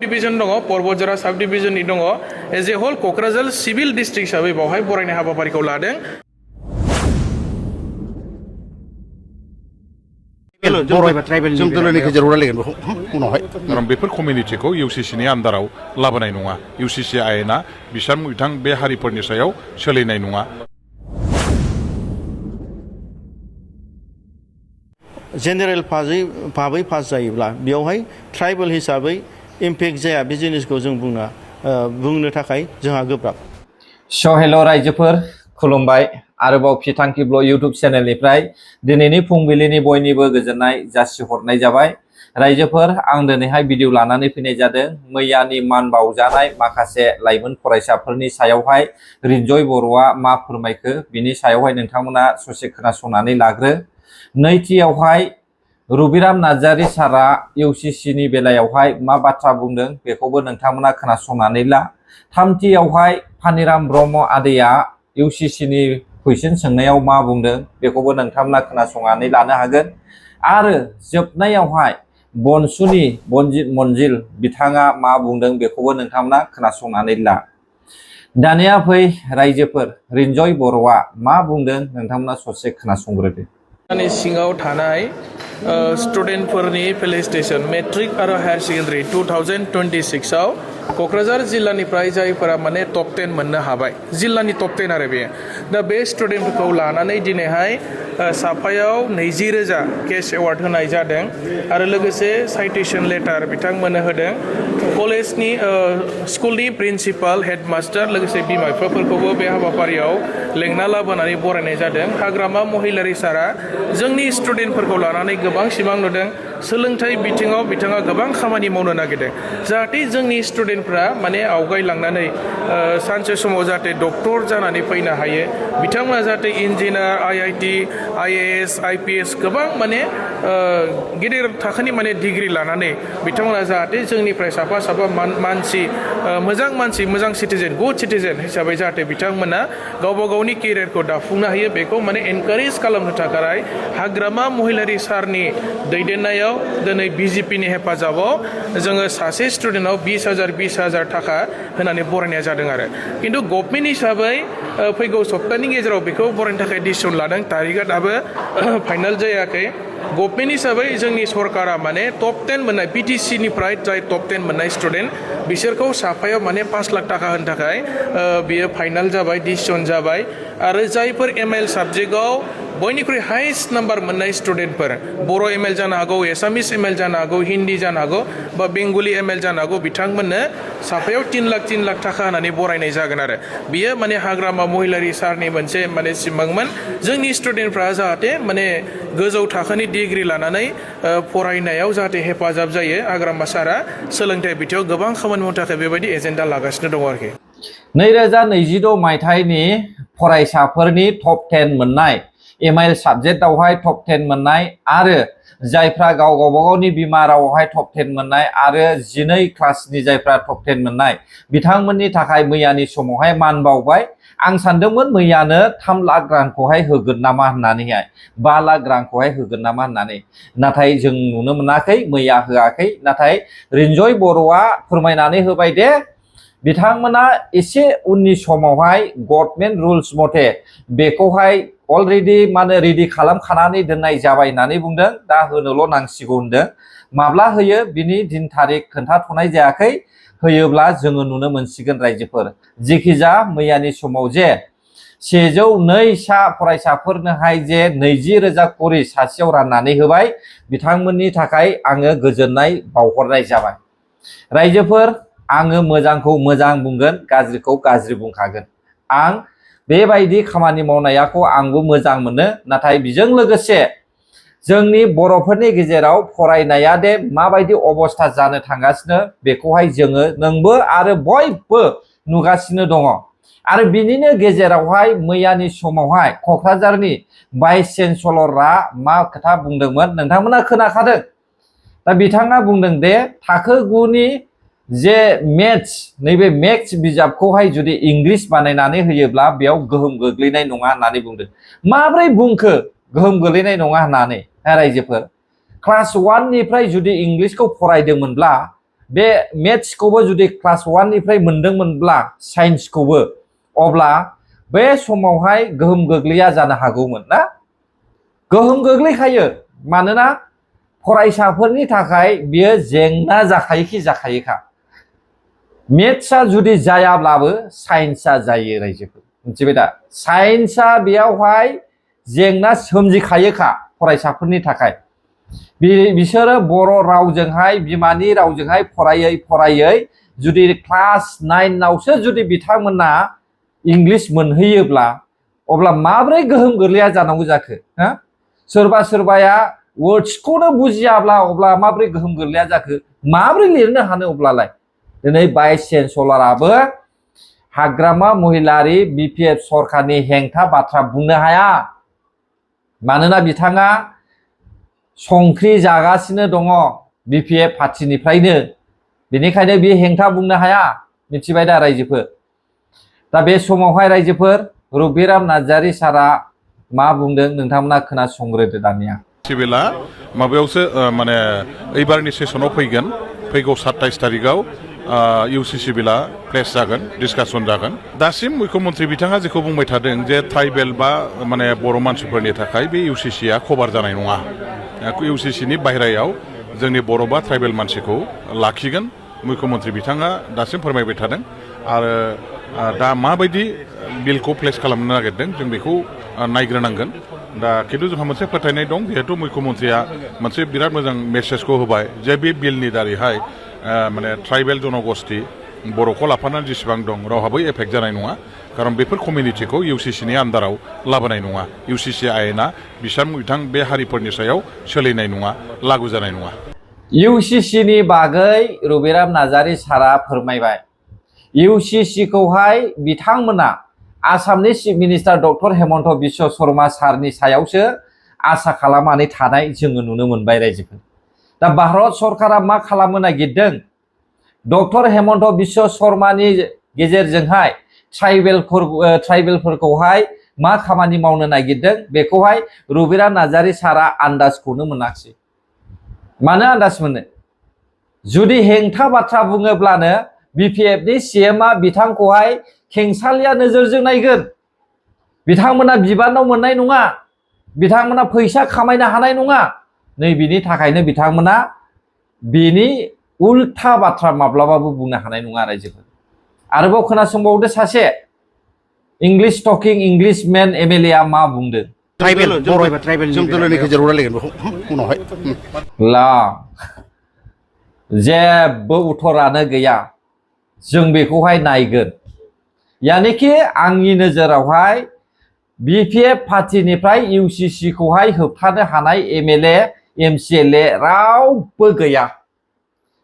division दङ परबतजरा साब डिविजननि दङ as a whole Kokrajhar civil district हिसाबै बावहाय बरायनाय हाबाफारिखौ लादों जों दोलोनि गेजेराव रायलायगोन बेखौ उनावहाय खारन बेफोर कमिउनिटिखौ इउसिसिनि आन्दाराव लाबोनाय नङा इउसिसि आयेना बिथां बे हारिफोरनि सायाव सोलिनाय नङा जेनेरेल भाबै पास जायोब्ला बेयावहाय ट्राइबेल हिसाबै इम्पेक्ट जाया बे जिनिसखौ जों बुंनो थाखाय जोंहा गोब्राब हेल' रायजोफोर खुलुमबाय आरोबाव फिथांखि ब्लग इउट्युब चेनेलनिफ्राय दिनैनि फुंबिलिनि बयनिबो गोजोननाय जासिहरनाय जाबाय रायजोफोर आं दिनैहाय भिडिअ लानानै फैनाय जादों मैयानि मान बावजानाय माखासे लाइमोन फरायसाफोरनि सायावहाय रिन्जय बर'आ मा फोरमायखो बिनि सायावहाय नोंथांमोना ससे खोनासंनानै लाग्रो नैथियावहाय रुबिराम नार्जारी सारा इउसिसिनि बेलायावहाय मा बाथ्रा बुंदों बेखौबो नोंथांमोना खोनासंनानै ला थामथियावहाय फानिराम ब्रह्म आदैया इउसिसिनि कुइसन सोंनायाव मा बुंदों बेखौबो नोंथांमोना खोनासंनानै लानो हागोन आरो जोबनायावहाय बनसुनि बनजित मनजिल बिथाङा मा बुंदों बेखौबो नोंथांमोना खोनासंनानै ला दानिया फै रायजोफोर रिन्जय बर'आ मा बुंदों नोंथांमोना ससे खोनासंग्रोदो सिङाव थानाय स्टुडेन्टफोरनि फेलिसिटेसन मेट्रिक आरो हायार सेकेन्डारि 2026 आव क'क्राझार जिल्लानिफ्राय जायफोरा माने टप 10 मोननो हाबाय जिल्लानि टप 10 आरो बे दा बे स्टुडेन्टफोरखौ लानानै दिनैहाय साफायाव 20,000 केश एवार्ड होनाय जादों आरो लोगोसे साइटेसन लेटार बिथांमोननो होदों कलेजनि स्कुलनि प्रिन्सिपाल हेडमास्टार लोगोसे बिमा बिफाफोरखौबो बे हाबाफारियाव लेंना लाबोनानै बरायनाय जादों हाग्रामा महिलारि सारा जोंनि स्टुडेन्टफोरखौ लानानै गोबां सिमां नुदों सोलोंथाइ बिथिङाव बिथाङा गोबां खामानि मावनो नागिरदों जाहाथे जोंनि स्टुडेन्टफ्रा माने आवगायलांनानै सानसे समाव जाहाथे डक्टर जानानै फैनो हायो बिथांमोना जाहाथे इन्जिनियार IIT IAS IPS गोबां माने गेदेर थाखोनि माने डिग्री लानानै बिथांमोना जाहाथे जोंनिफ्राय साफा मानसि मोजां सिटिजेन गुड सिटिजेन हिसाबै जाहाथे बिथांमोना गावबा गावनि केरियारखौ दाफुंनो हायो बेखौ माने एनकारेज खालामनो थाखाय हाग्रामा महिलारि सारनि दैदेननायाव दिनै BJPनि हेफाजाबाव जोङो सासे स्टुडेन्टआव 20,000 थाखा होनानै बरायनाय जादों आरो खिन्थु गभर्नमेन्ट हिसाबै फैगौ सप्तानि गेजेराव बेखौ बरायनो थाखाय डिसिसन लादों तारिखआ दाबो फाइनाल जायाखै गभर्नमेन्ट हिसाबै जोंनि सरकारा माने टप 10 मोननाय BTCनिफ्राय जाय टप 10 मोननाय स्टुडेन्ट बिसोरखौ साफायाव माने 5 लाख थाखा होनो थाखाय बियो फाइनाल जाबाय डिसिसन जाबाय आरो जायफोर ML साबजेक्टआव बयनिख्रुइ हाइस्ट नाम्बार मोननाय स्टुडेन्टफोर बर' ML जानो हागौ एसामिस ML जानो हागौ हिन्दी जानो हागौ बा बेंगलि ML जानो हागौ बिथांमोननो साफायाव 3 लाख थाखा होनानै बरायनाय जागोन आरो बियो माने हाग्रामा महिलारि सारनि मोनसे माने सिमांमोन जोंनि स्टुडेन्टफ्रा जाहाथे माने गोजौ थाखोनि डिग्री लानानै फरायनायाव जाहाथे हेफाजाब जायो हाग्रामा सारा सोलोंथाइ बिथिङाव गोबां खामानि मावनो थाखाय बेबायदि एजेन्डा लागासिनो दङ आरोखि 2026 मायथाइनि फरायसाफोरनि टप 10 मोननाय ML साबजेक्टआवहाय टप 10 मोननाय आरो जायफ्रा गावबागावनि बिमा रावावहाय टप 10 मोननाय आरो 12 क्लासनि जायफ्रा टप 10 मोननाय बिथांमोननि थाखाय मैयानि समावहाय मान बावबाय आं सानदोंमोन मैयानो 3 लाख रांखौहाय होगोन नामा होननानैहाय 5 लाख रांखौहाय होगोन नामा होननानै नाथाय जों नुनो मोनाखै मैया होआखै नाथाय रिन्जय बर'आ फोरमायनानै होबाय दे बिथांमोना एसे उननि समावहाय गभर्नमेन्ट रुल्स मथे बेखौहाय अलरेडि माने रेडि खालामखानानै दोननाय जाबाय होननानै बुंदों दा होनोल' नांसिगौ होनदों माब्ला होयो बिनि दिन थारिख खोन्थाथ'नाय जायाखै होयोब्ला जोङो नुनो मोनसिगोन रायजोफोर जेखिजा मैयानि समाव जे 102 फरायसाफोरनोहाय जे 20,000 करि सासेयाव राननानै होबाय बिथांमोननि थाखाय आङो गोजोननाय बावहरनाय जाबाय रायजोफोर आङो मोजांखौ मोजां बुंगोन गाज्रिखौ गाज्रि बुंखागोन आं बेबायदि खामानि मावनायखौ आंबो मोजां मोनो नाथाय बेजों लोगोसे जोंनि बर'फोरनि गेजेराव फरायनाया दे माबायदि अबस्था जानो थांगासिनो बेखौहाय जोङो नोंबो आरो बयबो नुगासिनो दङ आरो बिनिनो गेजेरावहाय मैयानि समावहाय क'क्राझारनि भाइस चेन्सेलरआ मा खोथा बुंदोंमोन नोंथांमोना खोनाखादों दा बिथाङा बुंदों दे थाखो 9नि जे मेथ्स नैबे मेथ्स बिजाबखौहाय जुदि इंलिश बानायनानै होयोब्ला बेयाव गोहोम गोग्लैनाय नङा होननानै बुंदों माब्रै बुंखो गोहोम गोग्लैनाय नङा होननानै रायजोफोर क्लास 1 निफ्राय जुदि इंलिशखौ फरायदोंमोनब्ला बे मेथ्सखौबो जुदि क्लास 1 निफ्राय मोनदोंमोनब्ला साइन्सखौबो अब्ला बे समावहाय गोहोम गोग्लैया जानो हागौमोन ना गोहोम गोग्लैखायो मानोना फरायसाफोरनि थाखाय बियो जेंना जाखायोखा मेथ्सआ जुदि जायाब्लाबो साइन्सआ जायो रायजोफोर मिथिबाय दा साइन्सआ बेयावहाय जेंना सोमजिखायोखा फरायसाफोरनि थाखाय बिसोरो बर' रावजोंहाय बिमानि रावजोंहाय फरायै जुदि क्लास 9 आवसो जुदि बिथांमोना इंलिश मोनहैयोब्ला अब्ला माब्रै गोहोम गोग्लैया जानांगौ जाखो हो सोरबाया वर्ड्सखौनो बुजियाब्ला अब्ला माब्रै गोहोम गोग्लैया जाखो माब्रै लिरनो हानो अब्लालाय दिनै भाइस चेन्सेलराबो हाग्रामा महिलारि बिपिएफ सरकारनि हेंथा बाथ्रा बुंनो हाया मानोना बिथाङा संख्रि जागासिनो दङ बिपिएफ पार्टिनिफ्रायनो बेनिखायनो बे हेंथा बुंनो हाया मिथिबाय दा रायजोफोर दा बे समावहाय रायजोफोर रबिराम नार्जारी सारा मा बुंदों नोंथांमोना खोनासंग्रोदो दानिया सिबिला माबायावसो माने एबारनि सेसनाव फैगौ 27 तारिखआव इउसिसि बिला प्लेस जागोन डिसकासन जागोन दासिम मुख्यमन्त्री बिथाङा जेखौ बुंबाय थादों जे ट्राइबेल बा माने बर' मानसिफोरनि थाखाय बे इउसिसिआ कभार जानाय नङा इउसिसिनि बाहेरायाव जोंनि बर' बा ट्राइबेल मानसिखौ लाखिगोन मुख्यमन्त्री बिथाङा दासिम फोरमायबाय थादों आरो दा माबायदि बिलखौ प्लेस खालामनो नागिरदों जों बेखौ नायग्रोनांगोन दा खिन्थु जोंहा मोनसे फोथायनाय दं जिहेतु मुख्यमन्त्रिया मोनसे बिराद मोजां मेसेजखौ होबाय जे बे बिलनि दारैहाय माने ट्राइबेल जनगोष्ठी बर'खौ लाफानानै जेसेबां दं रावहाबो एफेक्ट जानाय नङा खारन बेफोर कमिउनिटिखौ इउसिसिनि आन्दाराव लाबोनाय नङा इउसिसि आयेना बिथां बे हारिफोरनि सायाव सोलिनाय नङा लागु जानाय नङा इउसिसिनि बागै रबिराम नार्जारी सारा फोरमायबाय इउसिसिखौहाय बिथांमोना आसामनि chief minister doctor Himanta Biswa Sharma सारनि सायावसो आसा खालामनानै थानाय जोङो नुनो मोनबाय रायजोफोर दा भारत सरकारा मा खालामनो नागिरदों डक्टर हेमन्त बिश्व शर्मानि गेजेरजोंहाय ट्राइबेलफोरखौहाय मा खामानि मावनो नागिरदों बेखौहाय रबिराम नार्जारी सारा आन्दाजखौनो मोनाखिसै मानो आन्दाज मोनो जुदि हेंथा बाथ्रा बुङोब्लानो बिपिएफनि सीएमआ बिथांखौहाय खेंसालिया नोजोरजों नायगोन बिथांमोना बिबानाव मोननाय नङा बिथांमोना फैसा खामायनो हानाय नङा नै बिनि थाखायनो बिथांमोना बिनि उल्था बाथ्रा माब्लाबाबो बुंनो हानाय नङा रायजोफोर आरोबाव खोनासंबावदो सासे इंलिश टकिं इंलिश मेन एमएलए आ मा बुंदों ट्राइबेल बर' एबा ट्राइबेल जों दोलोनि गेजेराव रायलायगोन बेखौ उनावहाय ला जेबो उत्तरानो गैया जों बेखौहाय नायगोन यानिखि आंनि नोजोरावहाय बिपिएफ पार्टिनिफ्राय इउसिसि खौहाय होबथानो हानाय एमएलए एमसिएलए रावबो गैया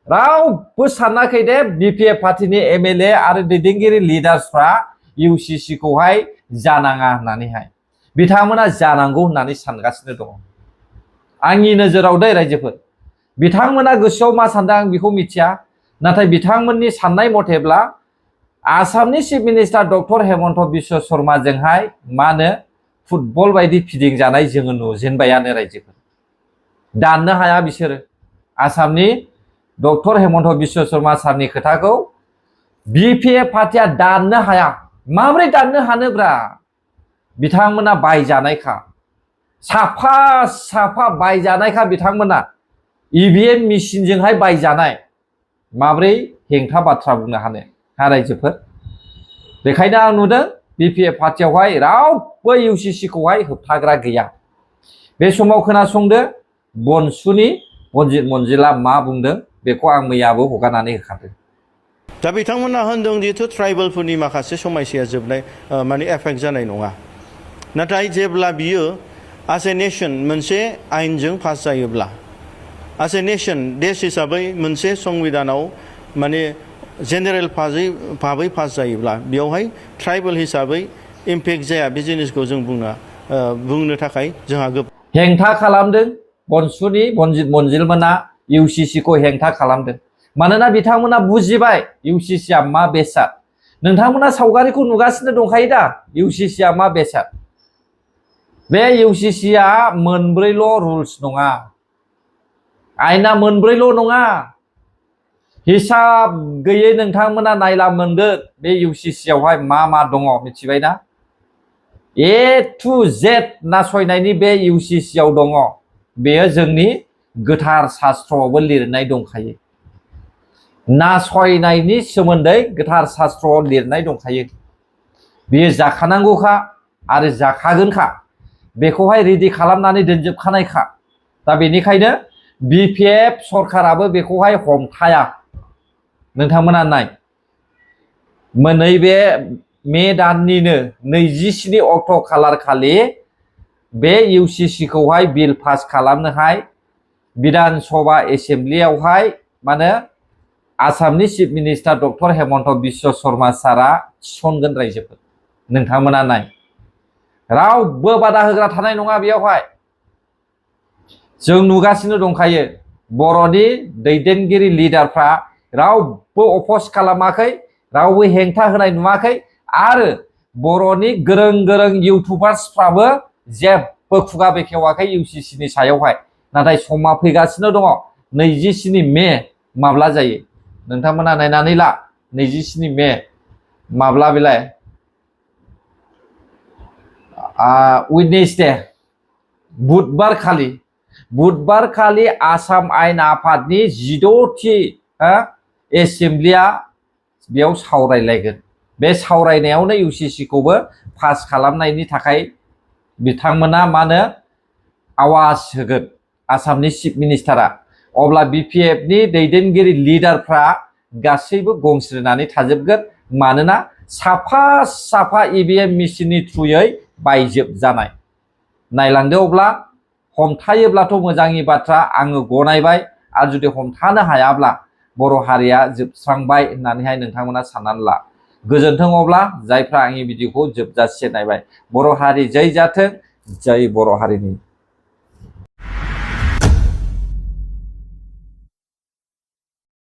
रावबो सानाखै दे बिपिएफ पार्टिनि एमएलए आरो दैदेनगिरि लिडार्सफ्रा इउसिसि खौहाय जानाङा होननानैहाय बिथांमोना जानांगौ होननानै सानगासिनो दङ आंनि नोजोराव दै रायजोफोर बिथांमोना गोसोआव मा सानदों आं बेखौ मिथिया नाथाय बिथांमोननि साननाय मथेब्ला आसामनि chief minister doctor Himanta Biswa शर्माजोंहाय मा होनो फुटबल बायदि फिदिंजानाय जोङो नुजेनबायानो रायजोफोर दाननो हाया बिसोरो आसामनि डक्टर हेमन्त बिश्व शर्मा सारनि खोथाखौ बिपिएफ पार्टिया दाननो हाया माबोरै दाननो हानोब्रा बिथांमोना बायजानायखा साफा बायजानायखा बिथांमोना इभिएम मेसिनजोंहाय बायजानाय माबोरै हेंथा बाथ्रा बुंनो हानो हा रायजोफोर बेखायनो आं नुदों बिपिएफ पार्टियावहाय रावबो इउसिसि खौहाय होबथाग्रा गैया बे समाव खोनासंदो बनसुनि बनजित मनजिला मा बुंदों बेखौ आं मैयाबो हगारनानै होखादों दा बिथांमोना होनदों जिहेतु ट्राइबेलफोरनि माखासे समस्या जोबनाय माने एफेक्ट जानाय नङा नाथाय जेब्ला बियो एस ए नेशन मोनसे आयेनजों पास जायोब्ला एस ए नेशन देश हिसाबै मोनसे संबिधानाव माने जेनेरेल भाबै पास जायोब्ला बेवहाय ट्राइबेल हिसाबै इम्पेक्ट जाया बे जिनिसखौ जों बुंनो थाखाय जोंहा हेंथा खालामदों बनसुनि बनजित मनजिलमोना इउसिसि खौ हेंथा खालामदों मानोना बिथांमोना बुजिबाय इउसिसिआ मा बेसाद नोंथांमोना सावगारिखौ नुगासिनो दंखायो दा इउसिसिआ मा बेसाद बे इउसिसिआ मोनब्रैल' रुल्स नङा आयेना मोनब्रैल' नङा हिसाब गैयै नोंथांमोना नायला मोनगोन बे UCC आवहाय मा दङ मिथिबायना A to Z नासयनायनि बे UCC आव दङ बेयो जोंनि गोथार शास्त्रआवबो लिरनाय दंखायो नासयनायनि सोमोन्दै गोथार शास्त्रआव लिरनाय दंखायो बेयो जाखानांगौखा आरो जाखागोनखा बेखौहाय रेडि खालामनानै दोनजोबखानायखा दा बेनिखायनो BPF सरकाराबो बेखौहाय हमथाया नोंथांमोना नाय नैबे मे दाननिनो 27 अक्ट' खालार खालि बे UCC खौहाय बिल पास खालामनोहाय बिधान सभा एसेम्ब्लियावहाय माने आसामनि chief minister doctor Himanta Biswa Sharma सारा थिसनगोन रायजोफोर नोंथांमोना नाय रावबो बादा होग्रा थानाय नङा बेयावहाय जों नुगासिनो दंखायो बर'नि दैदेनगिरि लिडारफ्रा रावबो अपोज खालामाखै रावबो हेंथा होनाय नुवाखै आरो बर'नि गोरों इउटुबार्सफ्राबो जेबो खुगा बेखेवाखै UCC नि सायावहाय नाथाय समा फैगासिनो दङ 27 मे माब्ला जायो नोंथांमोना नायनानै ला 27 मे माब्ला बेलाय वेडनेसडे बुधबार खालि आसाम आयेन आफादनि 16थि एसेम्ब्लिया बेयाव सावरायलायगोन बे सावरायनायावनो UCC खौबो पास खालामनायनि थाखाय बिथांमोना मानो आवाज होगोन आसामनि चिफ मिनिस्टारा अब्ला BPF नि दैदेनगिरि लिडारफ्रा गासैबो गंस्रिनानै थाजोबगोन मानोना साफा EVM मेसिननि थ्रुयै बायजोब जानाय नायलांदो अब्ला हमथायोब्लाथ' मोजांनि बाथ्रा आङो गनायबाय आरो जुदि हमथानो हायाब्ला बर' हारिया जोबस्रांबाय होननानैहाय नोंथांमोना साननानै ला गोजोन्थों अब्ला जायफ्रा आंनि भिडिअखौ जोबजासे नायबाय बर' हारि जै जाथों जै बर' हारिनि